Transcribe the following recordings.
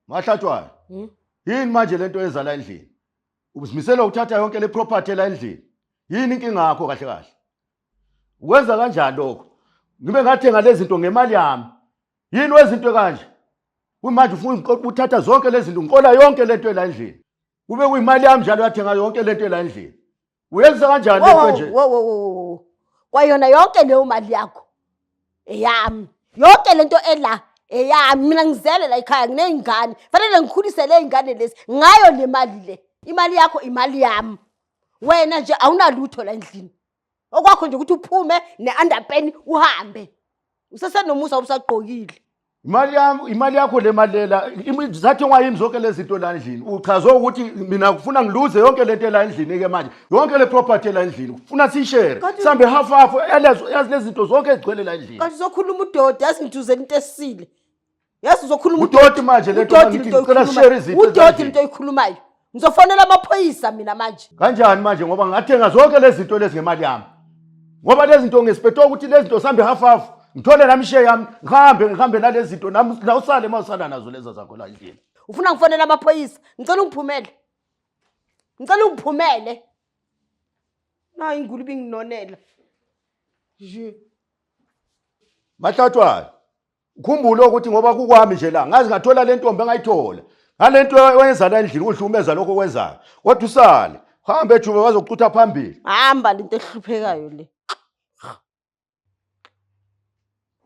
Mahlatshwayo. Yini manje lento yenza la endlini? Uzimisela ukuthatha yonke le property la endlini. Yini inkinga yakho kahle kahle? Ukwenza kanjani lokho? Ngibe ngathenga lezi zinto ngemali yami. Yini wezinto kanje? Kumanje ufuna ukuthatha zonke lezi zinto, ngiqola yonke lento la endlini. Kube kuyimali yami njalo yathenga yonke lento la endlini. Uyenza kanjani lento nje? Wo wo wo. Kwayona yonke leyo mali yakho. Eyami. Yonke lento ela eyami mina ngizele la ekhaya nginey'ngane fanele ngikhulise le y'ngane lezi ngayo le mali le imali yakho imali yami wena nje awunalutho la endlini okwakho nje ukuthi uphume ne-underpen uhambe usesenomusa ubusagqokile Imali yami, imali yakho le mali lela, zathengwa yimi zonke lezi zinto la endlini. Uchaze ukuthi mina kufuna ngiluze yonke lento la endlini ke manje. Yonke le property la endlini. Kufuna sishare. Sihambe half half. Yazi yazi lezi zinto zonke ezigcwele la endlini. Kanti uzokhuluma udoti, yazi ngithuzela into esile. Yazi uzokhuluma udoti manje lento udoti ngithi lento ngicela sishare izinto. Udoti lento oyikhulumayo. Ngizofonela amaphoyisa mina manje. Kanjani manje ngoba ngathenga zonke lezi zinto lezi ngemali yami. Ngoba lezi zinto ngesiphetho ukuthi lezi zinto sihambe half half. Ngithole nami share yami, ngihambe ngihambe nalezi zinto nami la usale uma usala nazo lezi zakho la endlini. Ufuna ngifonele amaphoyisa? Ngicela ungiphumele. Ngicela ungiphumele. Nayi ingulube inginonela. Nje. Mahlatshwayo. Ukhumbule ukuthi ngoba kukwami nje la ngaze ngathola le ntombi engayithola ngale nto oyenza la endlini udlumeza lokho okwenzayo kodwa usale hambe ejube bazokucutha phambili Hamba lento ehluphekayo le.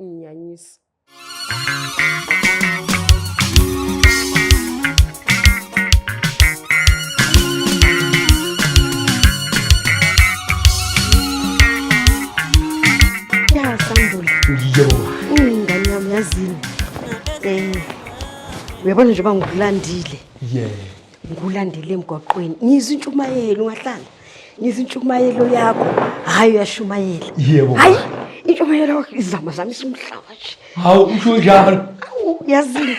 Nginyanyisa. Ya Sambula. Yebo. Ingane yami yazini. Uyabona nje uba ngikulandile. Yeah. Ngikulandile emgwaqweni. Ngizwa intshumayelo ungahlala. Ngizwa intshumayelo yakho. Hayi uyashumayela. Yebo. Hayi intshumayelo yakho izama zamisa umhlaba nje. Hawu usho njalo. Awu yazini.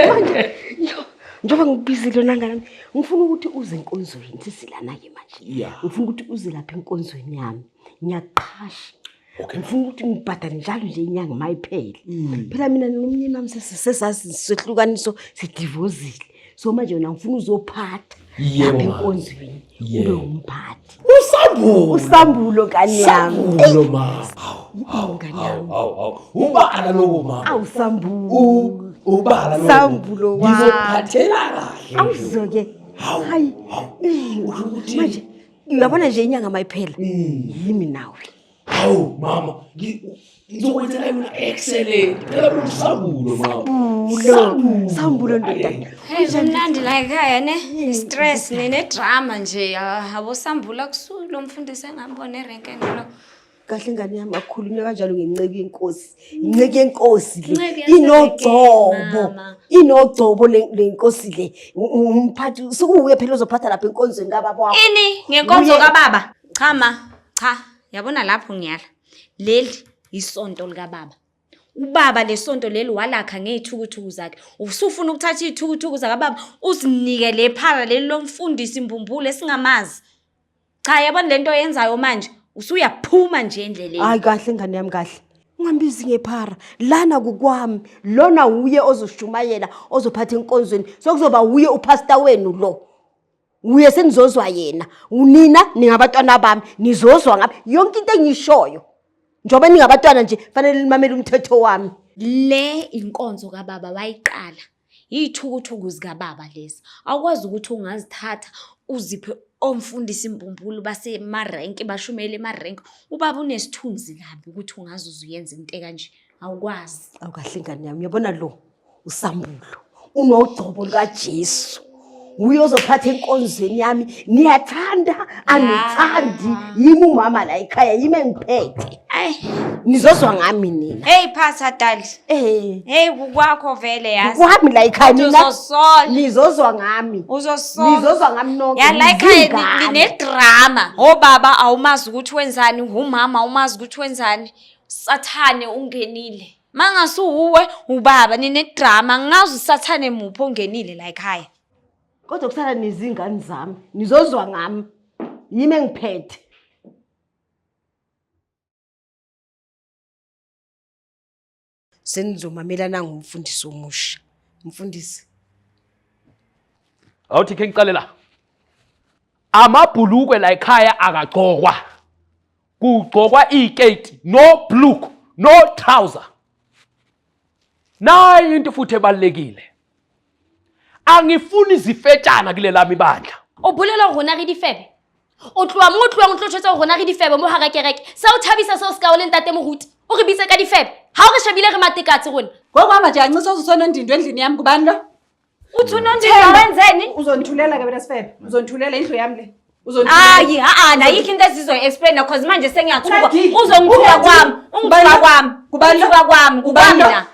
Manje yo njengoba ngikubizile nangani ngifuna ukuthi uze enkonzweni sesilana-ke manje. Yeah. Ngifuna ukuthi uze lapha enkonzweni yami. Ngiyaqhasha. Okay. Ngifuna ukuthi ngibhadale njalo nje inyanga uma iphele. Phela mina nomnyeni wami sesazi sehlukaniso sidivozile. So manje wena ngifuna uzophatha Yebo, lapha ma. enkonzweni ube Yebo. umphathi. Usambulo. Usambulo ngane yami. Sambulo ma. Hawu, Ngane hawu, yami. hawu, hawu. Ubala lokho ma. Awu sambulo. Ubala lokho. Sambulo wami. Ngizophathela kahle. Awuzoke. Hawu, Hayi. hawu. Eh, Usho ukuthi- Manje uyabona nje inyanga mayiphela. Yimi nawe. Hawu mama, ngizokwenzela yona excellent. Phela mina usambulo mama. Sambulo. Sambulo ndoda. Hey, kumnandi la ekhaya ne stress ne nedrama nje abosambula kusulo mfundisi engambona erenkeni lo. Kahle ingane yami akukhulunywa kanjalo ngenceku yenkosi. Inceku yenkosi le Inceku yaserenkeni, inogcobo. mama. Inogcobo le le nkosi le. Umphathi sukuwuye phela ozophatha lapha enkonzweni kababa wakho. Ini ngenkonzo Uye- kababa. Cha ma, cha yabona lapho ngiyala. Leli isonto likababa. Ubaba lesonto leli walakha ngey'thukuthuku zakhe. Usufuna ukuthatha iy'thukuthuku zakababa uzinike le phara leli lomfundisi mbumbulu esingamazi. Cha yabona lento oyenzayo manje usuyaphuma nje endleleni. Hayi kahle ngane yami kahle. Ungambizi ngephara. Lana kukwami. Lona wuye ozoshumayela, ozophatha enkonzweni. Sokuzoba wuye upastor wenu lo. Wuye senizozwa yena. Unina ningabatwana bami, nizozwa ngami yonke into engiyishoyo. Njengoba ningabatwana nje fanele nimamele umthetho wami. Le inkonzo kababa wayiqala. Iy'thukuthuku zikababa lezi. Awukwazi ukuthi ungazithatha uziphe omfundisi mbumbulu basemarenki bashumele emarenki. Ubaba unesithunzi kabi ukuthi ungaze uze uyenze into ekanje. Awukwazi. Awukahle ingane yami, uyabona lo usambulo unogcobo lukaJesu. Uye ozophatha enkonzweni yami. Niyathanda anithandi, yimi umama la ekhaya, yimi engiphethe. Ayi. Nizozwa ngami nina. Hey phatha dali. Eh. Hey kukwakho vele yazi. Kwami la ekhaya Kodwa nina. uzosola. Nizozwa ngami. Uzosola. Nizozwa ngami nonke. Ya la ekhaya nizingane. ninedrama. Obaba awumazi ukuthi wenzani, umama awumazi ukuthi wenzani. Sathane ungenile. Mangasuwuwe ubaba ninedrama, ngingazi usathane muphi ongenile la ekhaya. Kodwa kusala nizingane zami. Nizozwa ngami. Yimi engiphethe. Senizomamela nangumfundisi omusha. Mfundisi. Awuthi khe ngiqale la. Amabhulukwe la ekhaya akagcokwa. Kugcokwa iketi, no blue, no trouser. Nayi into futhi ebalekile. Angifuni izifetshana kulelami ibandla. O bolela gore rona re difebe? O tloha mo o tlohang o tlo tjwetsa gore rona re difebe mo hara kereke. Sa o thabisa seo se ka o le ntate moruti. O re bitse ka difebe. Ha o re shebile re matekatse rona. Ngoku hamba nje kancinci sozusonondindwa endlini yami ngubani lo? Uthi unondindwa wenzeni? Uzondithulela ke wena sifebe. Uzondithulela indlu yami le. Uzondithulela. Hayi, ha-a, ayikho into esizoyi-explaina cause manje sengiyathuka. Ungadiki. Uzongithuka Ungadiki. kwami, Kubani ungithuka lo? kwami, Kubani lo? ungithuka kwami, Kubani kukwami lo? la.